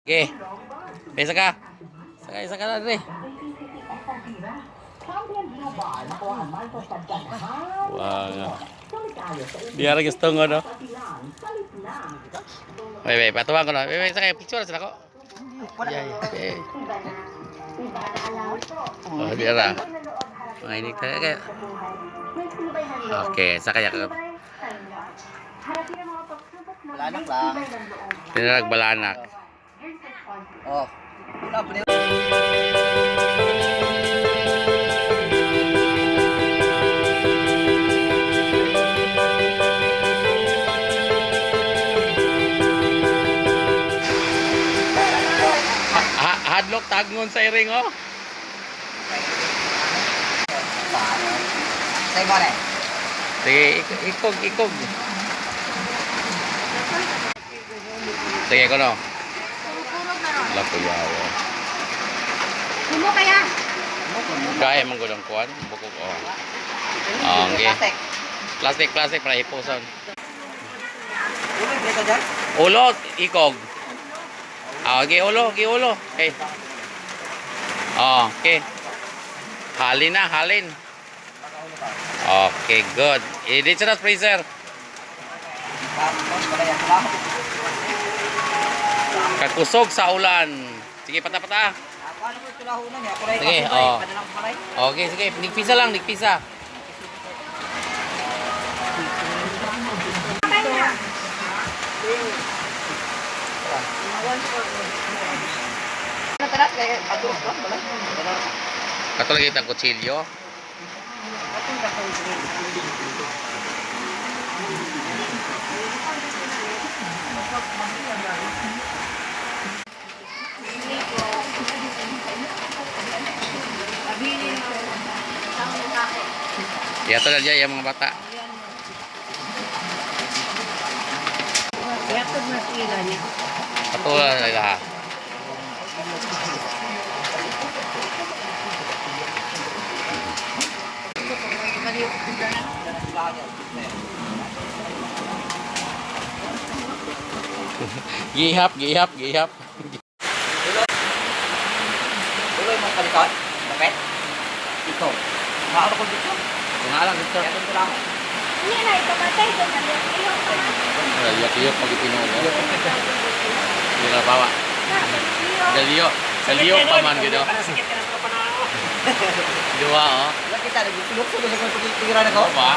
Okay. Pesa ka. Sakay, isa ka na dre. Wow. Diara gusto ngo no. Wait, wait, patuwang ko na. Wait, wait, sakay, picture sa ko. Yeah, yeah. Oh, diara. Mga inig talaga. Okay, sakay ka. Balanak lang. Tinarag balanak. Oh. Wala pa nila. Ha hadlok tagngon sa iring oh. Say mo na. Sige, ikog, ikog. Sige, kono. Kurog na ron. Lapuyaw. Oh. Humo kaya? Kaya man gud ang kuan, bukog oh. Ah, okay. Plastic. Plastic, plastic para hipuson. Ulo, dito dyan. Ulo, ikog. Ah, okay, ulo, okay, ulo. Okay. Oh, okay. Halin na, halin. Okay, good. Eh, dito na freezer. Tapos, wala yan. Wala. Kakusog sa ulan. Sige, pata-pata. Ako, ano mo tulahunan niya? Kulay Sige, ako, kulay. oh. Padalang kulay. Okay, sige. Nigpisa lang, nigpisa. Patay na. Ano tanas? Kaya, aturok ba? Wala. Wala. Katulad kitang kutsilyo. Yato na dyan yung mga bata. Patulad na nila ha. Gihap, gihap, gihap. Ulo yung mga kalikot. Bakit? Ikaw. Maano ko dito? Kung alam dito. Kaya ko lang. Hindi na, ito matay. Doon na lang. Iyong kamay. Iyok-iyok pag itinuod. Hindi na bawa. Galiyo. Galiyo pa man gino. Duwa oh. Wala kita. Nagsulok-sulok sa mga pagtitira na ko. Ano ba?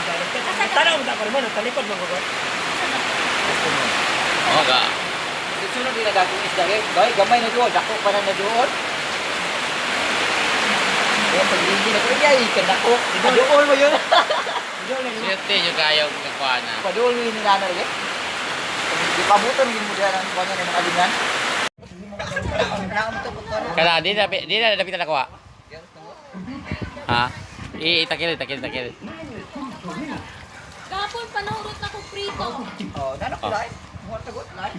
Tanaw mo ko naman, talikod mo ko. Oh ga. Susunod din na dagong isda. Eh, Gay, gamay na doon. Dako pa na na doon. Kaya pag hindi na ko, ay, kanako. Padool mo yun. Siyete yung kayo kakuha na. Padool mo yun nila na rin. Di pabuton yun mo dyan ang kanya ng mga alingan. Kada di na dapat na nakuha. Ha? I itakil itakil itakil. Gapon, panahurot na ko prito. Oh, nanak ko lai. Mo tagot lai.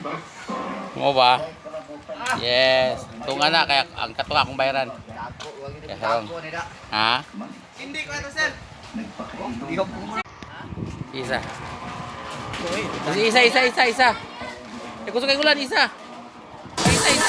Mo ba? Yes. Tunga na kaya ang katunga akong bayaran. Dako, wag yun. Kaya sarong. Dako nila. Ha? Hindi ko ito, sir. Ihop ko. Isa. Kasi isa isa isa isa. Eh kusog kay ulan isa. Isa isa.